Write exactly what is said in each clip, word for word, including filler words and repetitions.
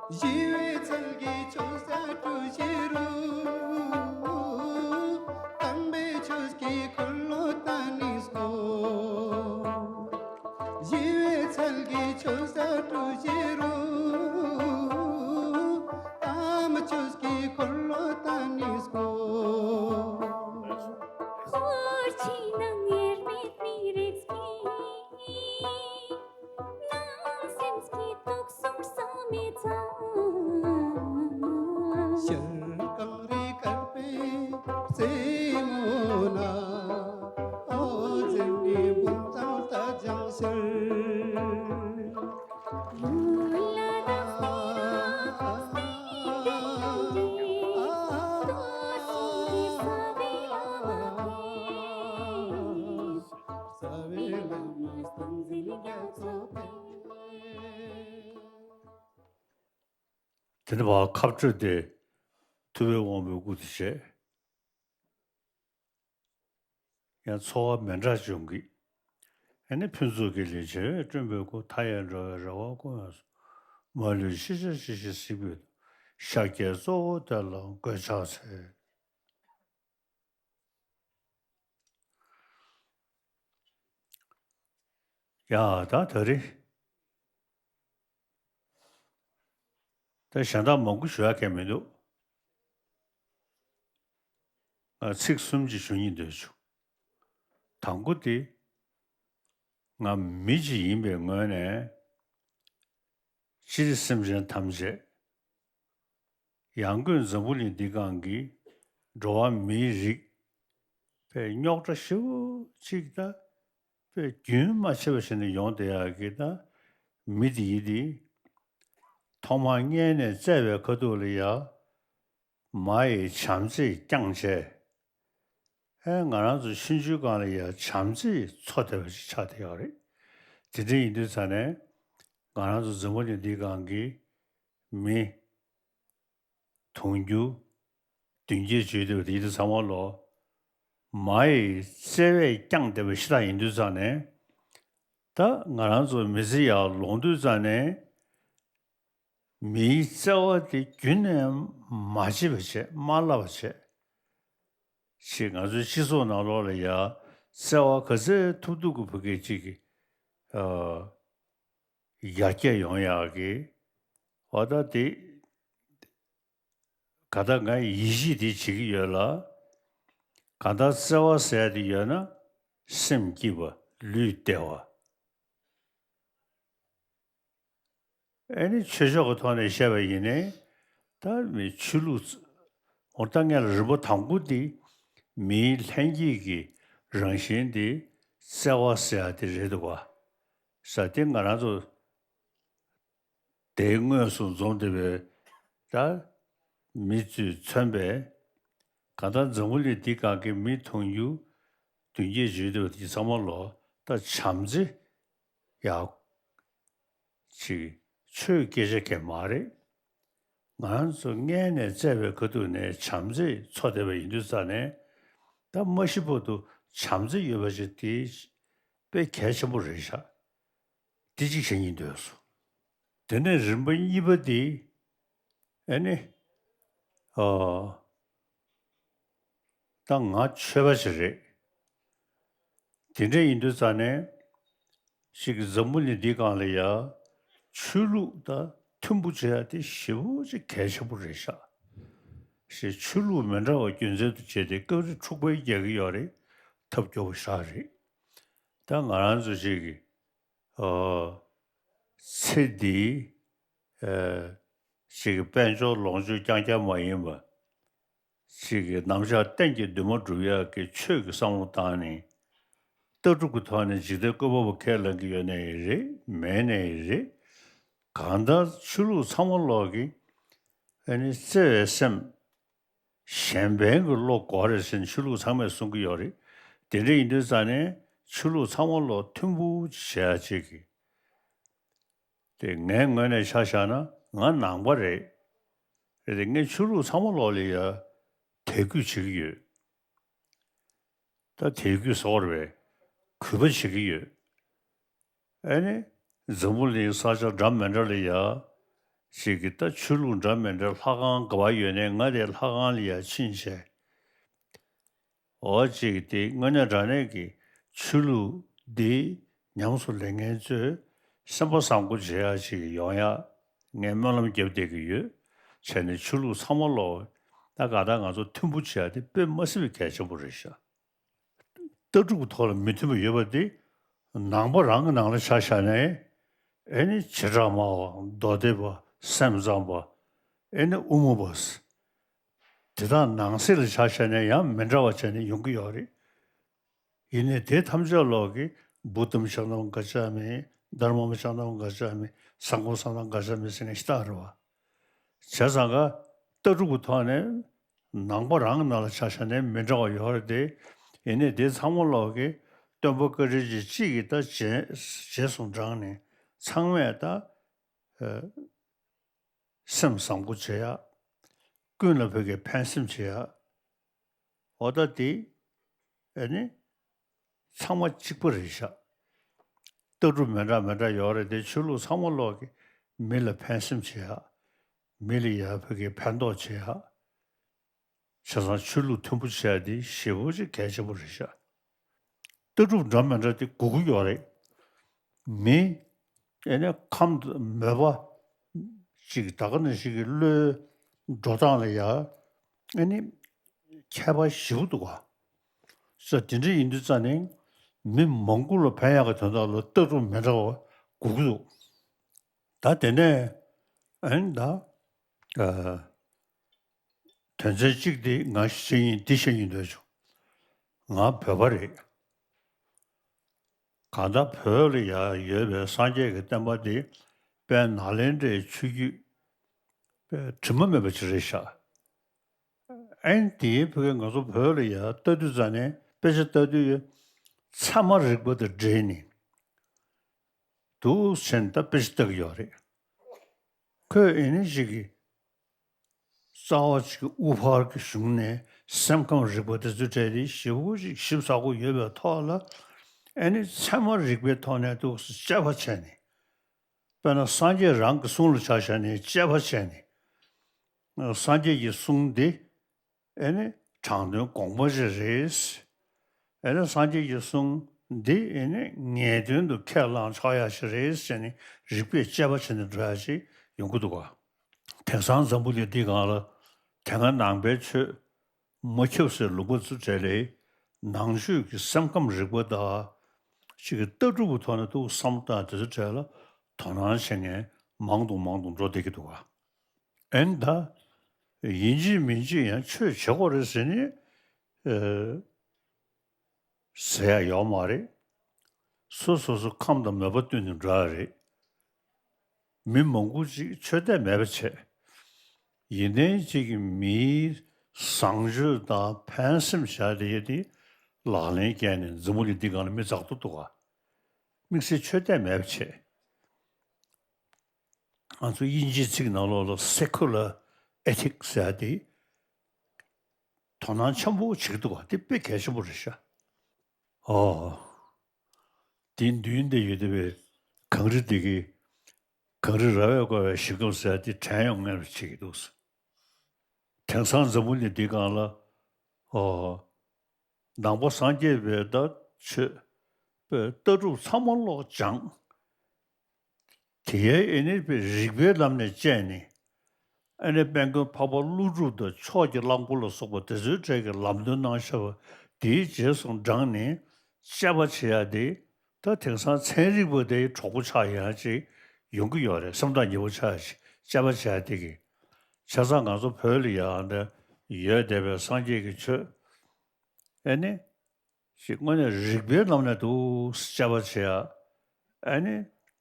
ཞི་བའི་ཚལ་གྱི་ཆོས་ས་གྲུ་བཞི་རུ། དམ་པའི་ཆོས་ཀྱི་འཁོར་ལོ་བརྡལ་ནས་སྐོར། ཞི་བའི་ཚལ་གྱི་ཆོས་ས་གྲུ་བཞི་རུ། དམ་ཆོས་ཀྱི་འཁོར་ལོ་བརྡལ་ནས་སྐོར། འཁོར་ཕྱི་ནང་དབྱེར་མེད་མི་རིགས་ཀྱི། ནང་སེམས་ཀྱི་དུག་གསུམ་བསམ་མི་ཚང་། ཤར་གངས་རི་དཀར་པོའི་རྩེ་མོ་ན། ཨོ་རྩེ་ནས་འབུམ་ཚང་རྟ་རྒྱང་ཤར། ལུས་ལ་དྭགས་སྟེང་ན་སྟེང་ནས་སྟེང་ནས་སྟོད་སོང་གི་རྩ་བའི་བླ་མ་ཕེབས། རྩ་བའི་བླ་མ་སྟངས་འཛིན་རྒྱ་མཚོ་ཕེབས། དེ་ནས་ཕར་ཁ་སྤྲོད་དེ་ཐུབ་པའི་དབང་པོའི་སྐུ་དེ་བྱས། ཡང་ཚོར་བ་མི་འདྲ་འབྱུང་གི། ཨ་ནི་ཕུན་ཚོགས་ཀྱི་ལས་བྱེ་བས་བསྐྲུན་པའི་སྐུ། མཐའ་ཡས་འགྲོ་བའི་རེ་བ་ཀུན་ཡོངས་སུ། མ་ལུས་ཤེས་བྱ་ཇི་བཞིན་གཟིགས་པའི་མཐུ། ཤཱཀྱའི་གཙོ་བོ་དེ་ལ་མགོས་ཕྱག་འཚལ། ཡ་ད་ད་རེས། ད་གཞན་དག་མང་པོ་ཞུ་ཡག་གང་མི་འདུག་ང་ཚིག་གསུམ་ཅིག་ཞུ་སྙིང་འདོད་བྱུང་། དང་པོ་དེ། ང་མི་ཅིག་ཡིན་པའི་ངོས་ནས། སྤྱིར་སེམས་ཅན་ཐམས་ཅད། ཡང་སྒོས་འཛམ་བུ་གླིང་འདི་སྒང་གི་འགྲོ་བ་མིའི་རིགས་དཔེ་རྙོག་དྲ་ཞེ་པོ་ཅིག་དང་དཔེ་རྒྱུན་མ་ཆད་པ་ཞིག་ནས་ཡོང་བསྡད་ཡག་གི། ད་མི་དེ་ཡིན་དེ་ཐོག་མར་མངལ་ནས་བཙས་པའི་ཁ་ཐུག་ལ་ཡ། མ་ཡི་བྱམས་བརྩེས་བསྐྱངས་བྱས། ཨེ་ང་རང་ཚོ་ཆུང་ཆུང་སྒང་ལ་ཡ་བྱམས་བརྩེས་འཚོ་བསྡད་པ་ཞིག་ཆགས་བསྡད་ཡོད་རེད། དེ་འདྲ་ཡིན་དུས་ཙང་ནས་ང་རང་ཚོ་འཛམ་བུ་གླིང་འདིའི་སྒང་གི་མི་དུང་ཕྱུར་བདུན་བརྒྱད་བརྗོད་བསྡད་པ་དེ་ཡིན་དུས་ཚང་མ་ལོ། མ་ཡི་བརྩེ་བས་བསྐྱངས་བསྡད་པ་ཞིག་ད་ཡིན་དུས་ཙང་ནས། ད་ང་རང་ཚོ་མི་ཚེ་ཡར་ལོངས་དུས་ཙང་ནས། མིའི་བརྩེ་བ་དེ་རྒྱུན་ནས་མ་བརྗེད་པ་བྱས། མ་བརླག་པ་བྱས། ཅིག་ང་ཚོའི་སྤྱི་ཚོགས་ནང་ལོགས་ལ་ཡ་བརྩེ་བ་ག་ཚད་ཐུབ་ཐུབ་ཀྱི་བུ་སྐད་ཅིག་གི་ཨ་ཡར་རྒྱས་ཡོང་ཡག་གི། འོ་ད་དེ་ག་ད་ང་ཡིད་ཆེས་དེ་བྱེད་ཀྱི་ཡོད་ལ། གང་ལྟར་བརྩེ་བ་ཟེར་ཡ་དེ་ཡོད་ན་སེམས་སྐྱིད་པ། ལུས་བདེ་བ། ཨེ་ནི་ཆོས་ཕྱོགས་ཀྱི་ཐོག་ནས་བཤད་པ་ཡིན་ནའི། ད་མི་ཆོས་ལུགས། འོ་ད་ངས་ལ་རིམ་པ་དང་པོ་འདི་མིའི་ལྷན་སྐྱེས་ཀྱི་རང་བཞིན་འདི་བརྩེ་བ་ཟེར་ཡ་དེ་རེད་འདུག་ག་ས་དེ་ང་རང་ཚོ་དེའི་དངོས་སུ་འཛོམས་བསྡད་པའི་ད་མི་ཚོས་མཚོན་པའི། གང་ལྟར་འཛམ་བུ་གླིང་འདི་སྒང་གི་མི་དུང་ཕྱུར་བདུན་བརྒྱད་བརྗོད་བསྡད་པ་དེ་ཚང་མ་ལོ་ད་བྱམས་བརྩེ་ཡག་ཅིག་ཆོས་སྐད་ཆ་གང་མ་རེད། ང་རང་ཚོ་མངལ་ནས་བཙས་པའི་ཁ་ཐུག་ནས་བྱམས་བརྩེས་འཚོ་བསྡད་པ་ཡིན་དུས་ཙང་ནས། ད་མ་ཤི་བར་དུ་བྱམས་བརྩེ་ཡོད་པ་ཞིག་དེ་དཔེ་གལ་ཆེན་པོ་རེད་ཤག་དེ་གཅིག་བྱེད་སྙིང་འདོད་སོང་། དེ་ནས་རིམ་པ་གཉིས་པ་དེ། ཨ་ནི། ཨོ། ད་ང་ཆོས་པ་ཞིག་རེད། དེ་འདྲ་ཡིན་དུས་ཙང་ནས། ཞིག་གི་འཛམ་བུ་གླིང་འདིའི་སྒང་ལ་ཡ། ཆོས་ལུགས་དང་མཐུན་པོ་བྱེད་ཡ་དེ་ཞེ་པོ་ཅིག་གལ་ཆེན་པོ་རེད་ཤག་ཞེས་ཆོས་ལུགས་མི་འདྲ་བ་རྒྱུ་མཚན་དུ་བྱས་ཏེ་སྐབས་རེ་འཁྲུག་པ་རྒྱག་གི་ཡོད་རེད། ཐབས་སྐྱོ་པོ་ཞེ་དྲག་རེད། ད་ང་རང་ཚོ་ཞིག་གི་ཨོ། ཚེ་འདིའི། ཨེ། ཞིག་གི་དཔལ་འབྱོར་ལོངས་སྤྱོད་རྐྱང་རྐྱང་མ་ཡིན་པ། ཞིག་གི་ནམ་ཞག་གཏན་གྱི་འདུན་མ་འགྲུབ་ཡག་གི་ཆོས་ཀྱི་བསམ་བློ་བཏང་ནས། ལྟ་གྲུབ་ཀྱི་ཐོག་ནས་འཇིག་རྟེན་བཀོད་པ་པོ་ཁས་ལེན་གྱི་ཡོད་ནའི་རེད། མེད་ནའི་རེད། གང་ལྟར་ཆོས་ལུགས་ཚང་མ་ལོག་གི། ཨ་ནི་བརྩེ་བའི་སེམས། གཞན་ཕན་གྱི་བློ་དགོས་རེད་ཟེར་ནས་ཆོས་ལུགས་ཚང་མས་གསུང་གི་ཡོད་རེད། དེ་འདྲ་ཡིན་དུས་ཙང་ནས་ཆོས་ལུགས་ཚང་མ་ལོག་མཐུན་པོ་བྱེད་ཡག་ཅིག་གི། དེ་ངའི་ངོས་ནས་ཆ་བཞག་ན་ང་ནང་པ་རེད། རེད་དེ་ངས་ཆོས་ལུགས་ཚང་མ་ལོག་ལ་ཡ་དད་གུས་བྱེད་ཀྱི་ཡོད། ད་དད་གུས་ཟེར་བ་རེད་པས། གུས་པ་བྱེད་ཀྱི་ཡོད། ཨ་ནི། འཛམ་བུ་གླིང་ས་ཆ་འདྲ་མི་འདྲ་ལ་ཡ། ཅིག་གི་ད་ཆོས་ལུགས་འདྲ་མི་འདྲ་ལྷ་ཁང་ག་པར་ཡོད་ནའི་ང་དེ་ལྷ་ཁང་ལ་ཡར་ཕྱིན་བྱས། འོ་ཅིག་དེ་དངོས་གནས་དྲང་གནས་ཀྱི་ཆོས་ལུགས་འདི་ཉམས་སུ་ལེན་མཁན་ཚོས་སེམས་པ་བཟང་པོ་བྱེད་ཡག་ཅིག་ཡོང་ཡག་ངས་སྨོན་ལམ་བརྒྱབ་བསྡད་ཀྱི་ཡོད། བྱས་ནས་ཆོས་ལུགས་ཚང་མ་ལོག་ད་ག་ད་ང་ཚོ་མཐུན་པོ་བྱེད་ཡག་དེ་དཔེ་མ་སྲིད་པའི་གལ་ཆེན་པོ་རེད་ཤག་ལྟ་གྲུབ་ཐོག་ལ་མི་མཐུན་པ་ཡོད་པ་དེ་ནང་པ་རང་གི་ནང་ལ་ཆ་བཞག་ནས་ཨེ་ནི་བྱེ་བྲག་སྨྲ་བ་མདོ་སྡེ་པ་སེམས་ཙམ་པ་ཨེ་ནི་དབུ་མ་པ། དེ་དག་ནང་གསེས་ལ་ཆ་བཞག་ནས་ཡང་མི་འདྲ་བ་བྱས་ནས་ཡོང་གི་ཡོད་རེད། ཡིན་ནའི་དེ་ཐམས་ཅད་ལོག་གི་བུདྡྷམ་ཤཱནྟམ་ག་ཙྱ་མི་དྷརྨམ་ཤཱནྟམ་ག་ཙྱ་མི་སངྒྷམ་ཤཱནྟམ་ག་ཙྱ་མི་ཟེར་མཁན་ཞིག་ད་རེད་བ། བྱས་ཙང་ཀ་ལྟ་གྲུབ་ཀྱི་ཐོག་ནས་ནང་པ་རང་གི་ནང་ལ་ཆ་བཞག་ནས་མི་འདྲ་བ་ཡོད་རེད་དེ། ཡིན་ནའི་དེ་ཚང་མ་ལོག་གི་སྟོན་པ་བཀའ་དྲིན་ཅན་གཅིག་གིས་ད་རྗེས་རྗེས་སུ་འབྲངས་ནས་ཚང་མས་ད། སེམས་བཟང་པོ་བྱེད་ཡག་ཀུན་ལ་བོད་ཀྱི་ཕན་སེམས་བྱེད་ཡག་འོ་ད་དེ་ཨ་ནི་ཚང་མ་གཅིག་པ་རེད་ཤག་ལྟ་གྲུབ་མི་འདྲ་མི་འདྲ་ཡོད་རེད་དེ། ཆོས་ལུགས་ཚང་མ་ལོག་གི་མི་ལ་ཕན་སེམས་བྱེད་ཡག་མི་ལ་ཡར་བོད་ཀྱི་ཕན་ཐོགས་བྱེད་ཡག་བྱས་ཙང་ཆོས་ལུགས་མཐུན་པོ་བྱེད་ཡག་དེ་ཞེ་པོ་ཅིག་གལ་ཆེན་པོ་རེད་ཤག་ལྟ་གྲུབ་འདྲ་མི་འདྲ་དེ་དགོས་ཀྱི་ཡོད་རེད། མི་ཨེ་ནས་ཁམས་དང་མོས་པ་ཅིག་ད་ག་ནང་བཞིན་གྱི་བློའི་འགྲོ་སྟངས་ལ་ཡ་ཨེ་ནི་ཁྱད་པར་ཞེ་པོ་འདུག་ག་ས་དེ་འདྲ་ཡིན་དུས་ཙ་ནས་མི་མང་པོ་ལ་ཕན་ཡག་གི་དོན་དག་ལ་ལྟ་གྲུབ་མི་འདྲ་བ་དགོས་ཀྱི་འདུག་ད་དེ་ནས་ཨེ་ནི་ད་ཨ། དོན་ཚན་གཅིག་དེ་ང་བཤད་ཡིན་འདི་བཤད་ཡིན་འདོད་བྱུང་། ང་བོད་པ་རེད། གང་ལྟར་བོད་ལ་ཡ་ཡོད་པའི་སངས་རྒྱས་ཀྱི་བསྟན་པ་དེ་དཔལ་ནཱ་ལེནྡྲའི་ཆོས་བརྒྱུད་དཔེ་དྲི་མ་མེད་པ་ཅིག་རེད་ཤག་ཨན་དེའི་བོད་ཀྱི་ང་ཚོ་བོད་ལ་ཡ་ལྟ་དུས་ཙ་ནས་དཔེ་ཆ་ལྟ་དུས་ཚད་མ་རིག་པ་དང་འབྲེལ་ནས་འདུག་ཟེར་ནས་ད་དཔེ་ཆ་ལྟ་གི་ཡོད་རེད། ཁོས་ཨེ་ནི་ཞིག་གི་རྩ་བ་ཅིག་གི་དབུ་ཕར་གྱི་གཞུང་ནས་སེམས་ཁམས་རིག་པ་དེ་ཚོའི་གྲས་དེ་ཞེ་པོ་ཅིག་ཞིབ་ཚགས་པོ་ཡོད་པའི་ཐོག་ལ་ཨེ་ནི་ཚད་མ་རིག་པའི་ཐོག་ནས་འདུག་སེ་དཔྱད་པ་བྱས་ནས། དཔེར་ན་སངས་རྒྱས་རང་གི་གསུང་ལ་ཆ་བཞག་ནས་དཔྱད་པ་བྱས་ནས། སངས་རྒྱས་ཀྱི་གསུང་འདི་ཨེ་ནི་དྲང་དོན་དགོངས་པ་ཅིག་རེད། ཨེ་ནི་སངས་རྒྱས་ཀྱི་གསུང་འདི་ཨེ་ནི་ངེས་དོན་དུ་ཁས་བླངས་ཆོག་ཡག་ཞིག་རེད་ཟེར་ནས་རིགས་པས་དཔྱད་པ་བྱས་ནས་འགྲོ་ཡག་ཅིག་ཡོང་གི་འདུག་ག་དེང་སང་འཛམ་བུ་གླིང་འདི་སྒང་ལ་དེ་སྔ་ནང་པའི་ཆོས་མ་ཁྱབ་སའི་ལུང་པ་ཚོའི་གྲས་ལས་ནང་ཆོས་ཀྱི་སེམས་ཁམས་རིག་པ་དང་ཅིག་གི་ལྟ་གྲུབ་ཀྱི་ཐོག་ནས་འདུག་བསམ་བློ་བཏང་དེ་ཚོའི་གྲས་ལ་དོ་སྣང་བྱེད་མཁན་མང་དུ་མང་དུ་འགྲོ་བསྡད་ཀྱི་འདུག་ག་ཨེ་ནི་ད། ཡིན་གཅིག་མིན་གཅིག་ཡང་ཆོས་བྱེད་དགོས་རེད་ཟེར་ནས་ཨེ། ཟེར་ཡག་ཡོད་མ་རེད། སོ་སོ་སོ་ཁམས་དང་མོས་པ་བསྟུན་ནས་འགྲོ་ཡག་རེད། མི་མང་པོ་ཅིག་ཆོས་དད་མེད་པ་བྱས། ཡིན་ནའི་ཅིག་གི་མིའི་བཟང་སྤྱོད་དང་ཕན་སེམས་བྱ་དེ་དེ་ལག་ལེན་བསྟར་ནས་འཛམ་བུ་གླིང་འདི་སྒང་ལ་མི་འཛག་ཏུ་འདུག་ག་དམིགས་བསལ་ཆོས་དད་མེད་པ་བྱས། ང་ཚོ་དབྱིན་ཇིའི་ཚིག་ནང་ལོགས་ལ་སེ་ཁུ་ལར་ཨེ་ཐིག་ཟེར་ཡག་དེ་དོ་སྣང་ཆེན་པོ་བྱེད་ཀྱི་འདུག་ག་དེ་དཔེ་གལ་ཆེན་པོ་རེད་ཤག་ཨོ། དེའི་མདུན་དེ་ཡོད་བསྡད་པའི་གངས་རི་དེ་གི་གངས་རི་ར་བས་བསྐོར་བའི་ཞིང་ཁམས་ཟེར་ཡག་དེ་དྲན་ཡོང་ངེས་པ་བྱེད་ཀྱི་འདུག་དེང་སང་འཛམ་བུ་གླིང་འདི་སྒང་ལ་ཨོ། ནང་པ་སངས་རྒྱས་པའི་ད་ཆོས་པའི་ལྟ་གྲུབ་ཚང་མ་ལོག་སྦྱངས། དེ་ཡང་ཨེ་ནི་པའི་རིགས་པའི་ལམ་ནས་དཔྱད་ནས། ཨེ་ནི་དཔལ་མགོན་འཕགས་པ་ཀླུ་སྒྲུབ་དང་ཕྱོགས་ཀྱི་གླང་པོ་ལ་སོགས་པ་དེ་ཚོའི་གྲས་ཀྱི་ལམ་སྟོན་གནང་བཞག་པ་དེའི་རྗེས་སུ་འབྲངས་ནས་དཔྱད་པ་བྱེད་ཡག་དེ་ད་དེང་སང་ཚན་རིག་པ་དེའི་གྲོགས་པོ་ཆགས་ཡག་ཅིག་ཡོང་གི་ཡོད་རེད། སེམས་ཐག་ཉེ་པོ་ཆགས་ཡག་ཅིག་དཔྱད་པ་བྱེད་ཡག་དེ་གི། བྱས་ཙང་ང་ཚོ་བོད་ལ་ཡང་འདི་ཡོད་བསྡད་པའི་སངས་རྒྱས་ཀྱི་ཆོས་ཨེ་ནི། ཞེས་དངོས་གནས་རིགས་པའི་ལམ་ནས་འདུག་དཔྱད་པ་བྱེད་ཡག་ཨ་ནི་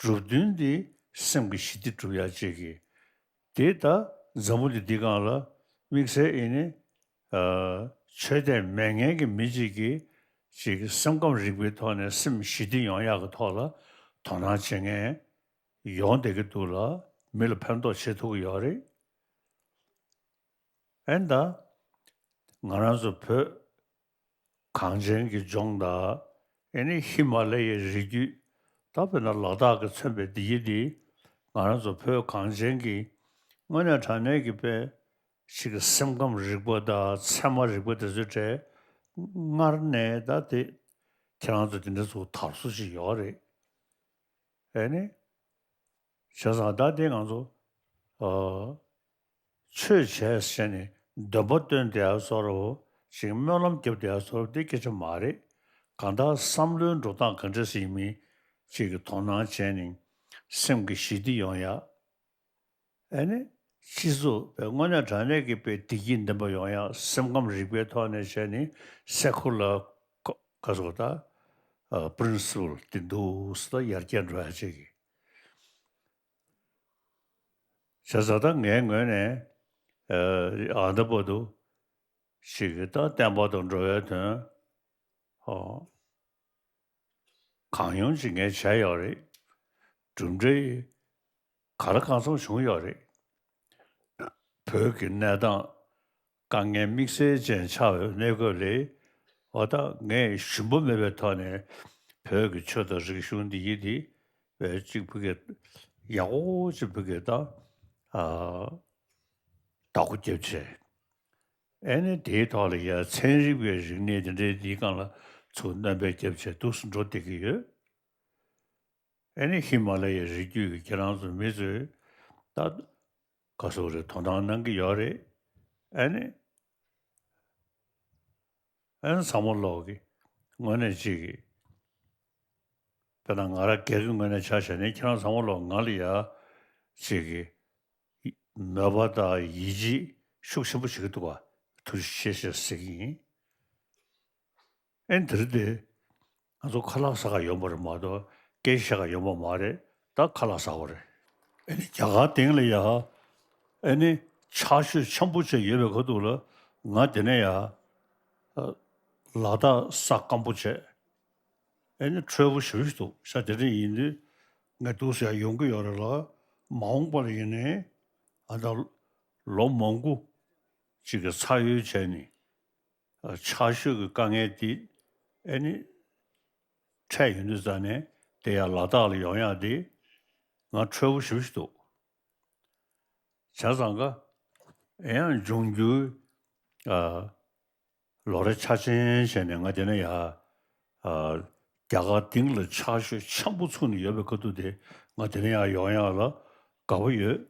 གྲུབ་དོན་འདི་སེམས་ཀྱི་ཞི་བདེ་སྒྲུབ་ཡག་ཅིག་གི། དེ་ད་འཛམ་བུ་གླིང་འདི་སྒང་ལ་དམིགས་བསལ་ཨེ་ནི། ཨ། ཆོས་དད་མེད་མཁན་གྱི་མི་ཅིག་གིས་ཅིག་སེམས་ཁམས་རིག་པའི་ཐོག་ནས་སེམས་ཞི་བདེ་ཡོང་ཡག་གི་ཐོག་ལ་དོ་སྣང་བྱེད་མཁན་ཡོང་བསྡད་ཀྱི་འདུག་ལ་མི་ལ་ཕན་ཐོགས་བྱེད་ཐུབ་ཀྱི་ཡོད་རེད། ཨེ་ད། ང་རང་ཚོ་བོད་གངས་ཅན་གྱི་ལྗོངས་དང་ཨེ་ནི་ཧི་མ་ལ་ཡའི་རི་རྒྱུད་ད་དཔེར་ན་ལ་དྭགས་ཀྱི་མཚོན་པའི་འདི་ཡི་འདི་ང་རང་ཚོ་བོད་གངས་ཅན་གྱི་ དངོས་གནས་དྲང་གནས་ཀྱི་དཔེ་ཞིག་གི་སེམས་ཁམས་རིག་པ་དང་ཚད་མ་རིག་པ་དེ་ཚོའི་གྲས་སྔར་ནས་ད་དེ་ཁྱེད་རང་ཚོ་དེ་འདྲ་ཚོ་དར་སྲོལ་ཞིག་ཡོད་རེད། ཨེ་ནི། བྱས་ཙང་ད་དེ་ང་ཚོ་ཨ། ཆོས་བྱས་ཟེར་ནས་འདོན་པ་བཏོན་བསྡད་ཡ་བཟོ་འདྲ་བོ་ཞིག་སྨོན་ལམ་བརྒྱབ་བསྡད་ཡ་བཟོ་འདྲ་བོ་དེ་སྐད་ཆ་མ་རེད། གང་ལྟར་བསམ་བློའི་འགྲོ་སྟངས་ག་འདྲ་ཞིག་ཡིན་མིན་ཅིག་གི་དོ་སྣང་བྱས་ནས་སེམས་ཀྱི་ཞི་བདེ་ཡོང་ཡ། ཨེ་ནི། སྤྱི་ཚོགས་དཔེ་དངོས་གནས་དྲང་གནས་ཀྱི་དཔེ་བདེ་སྐྱིད་ལྡན་པ་ཡོང་ཡ་སེམས་ཁམས་རིག་པའི་ཐོག་ནས་བྱས་ནས་སེ་ཁུ་ལར་ག་ཟེར་ད་པི་རིན་སི་པལ་དེ་འདུག་ཟེར་ད་ཡར་རྒྱས་འགྲོ་ཡ་ཅིག་གི། བྱས་ཙང་ད་ངའི་ངོས་ནས་ཨ་ད་བར་དུ་ཞིག་གི་ད་བསྟན་པ་དང་འགྲོ་བའི་དོན་ཨོ། གང་ཡོང་ཅིག་ངས་བྱས་ཡོད་རེད། གྲུབ་འབྲས་ག་ལ་གང་འཚམ་བྱུང་ཡོད་རེད། བོད་ཀྱི་གནས་སྟངས་དཀའ་ངལ་དམིགས་བསལ་ཅན་ཆགས་པའི་གནས་སྐབས་ལ་འོ་ད་ངས་ཞུམ་པ་མེད་པའི་ཐོག་ནས་བོད་ཀྱི་ཆོས་དང་རིག་གཞུང་འདི་ཡིད་དེ་བས་གཅིག་ཕ་གི་ཡག་པོ་ཅིག་ཕ་གི་ད་ཨ་བདག་པོ་རྒྱབ་བྱས། ཨེ་ནི་དེའི་ཐོག་ལ་ཡ་ཚན་རིག་པའི་རིག་གནས་དེ་འདྲའི་འདིའི་སྒང་ལ་ཚུར་སྣོན་པ་རྒྱབ་བྱས་འདུག་སེ་འགྲོ་བསྡད་ཀྱི་ཡོད། ཨེ་ནི་ཧི་མ་ལ་ཡའི་རི་རྒྱུད་ཀྱི་ཁྱེད་རང་ཚོ་མི་ཚོས་ད་ག་ཟེར་རེད་དོ་སྣང་གནང་གི་ཡོད་རེད། ཨེ་ནི། ཨེ་ནི་ཚང་མ་ལོག་གི་དངོས་གནས་ཅིག་གི་དཔེར་ན་ང་རང་སྒེར་གྱི་ངོས་ནས་ཆ་བཞག་ནས་ཁྱེད་རང་ཚང་མ་ལོག་ང་ལ་ཡ་ཅིག་གི་མོས་པ་དང་ཡིད་ཆེས་ཤུགས་ཆེན་པོ་བྱེད་ཀྱི་འདུག་ག་ཐུགས་རྗེ་ཆེ་ཞེས་ཟེར་གྱི་ཡིན། ཨེ་འདིར་དེ་ང་ཚོ་ཁ་ལག་ཟ་ག་ཡོང་པ་རེད་མ་གཏོགས་སྐད་ཆ་བཤད་ག་ཡོང་པ་མ་རེད། ད་ཁ་ལག་ཟ་བ་རེད། ཨེ་ནི་རྒྱ་གར་སྟེང་ལ་ཡ་ཨེ་ནི་ཆར་ཞོད་འཆམ་པོ་བྱས་ཡོད་པའི་ཁ་ཐུག་ལ་ང་དེ་ནས་ཡ་ལ་དྭགས་ས་སྐམ་པོ་བྱས་ཨེ་ནི་འཕྲོད་པོ་ཞེ་པོ་ཞིག་འདུག་ཤ་དེ་འདྲ་ཡིན་དུས་ངས་འདུག་ཟེར་ཡ་ཡོང་གི་ཡོད་རེད་ལ་མ་འོངས་པ་ལ་ཡིན་ནའི་ཨ་ད་ལོ་མང་པོ་ཅིག་གི་ཚ་ཡོལ་བྱས་ནས། ཆར་ཞོད་ཀྱི་དཀའ་ངལ་འདི་ཨེ་ནི་འཕྲད་ཡོང་དུས་ཙ་ནས་དེ་ཡང་ལ་དྭགས་ལ་ཡོང་ཡག་འདི་ང་འཕྲོད་པོ་ཞེ་པོ་ཞིག་འདུག་བྱས་ཙང་ཀ་ཨེ་ཡང་འབྱུང་འགྱུར་ཨ་ལོ་རེ་འཆར་ཅན་བྱས་ནས་ང་དེ་ནས་ཡ་ཨ་རྒྱ་གར་སྟེང་ལ་ཆར་ཞོད་འཆམ་པོ་ཚུགས་ནས་ཡོད་པའི་ཁ་ཐུག་དེ་ང་དེ་ནས་ཡང་ཡོང་ཡག་ལ་དགའ་པོ་ཡོད།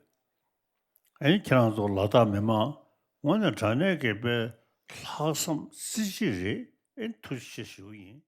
ཨེ་ཁྱེད་རང་ཚོ་ལ་དྭགས་མི་མང་དངོས་གནས་དྲང་གནས་ཀྱི་དཔེ་ལྷག་བསམ་རྩེ་གཅིག་རེད། ཨེ་ཐུགས་རྗེ་ཆེ་ཞུ་གི་ཡིན།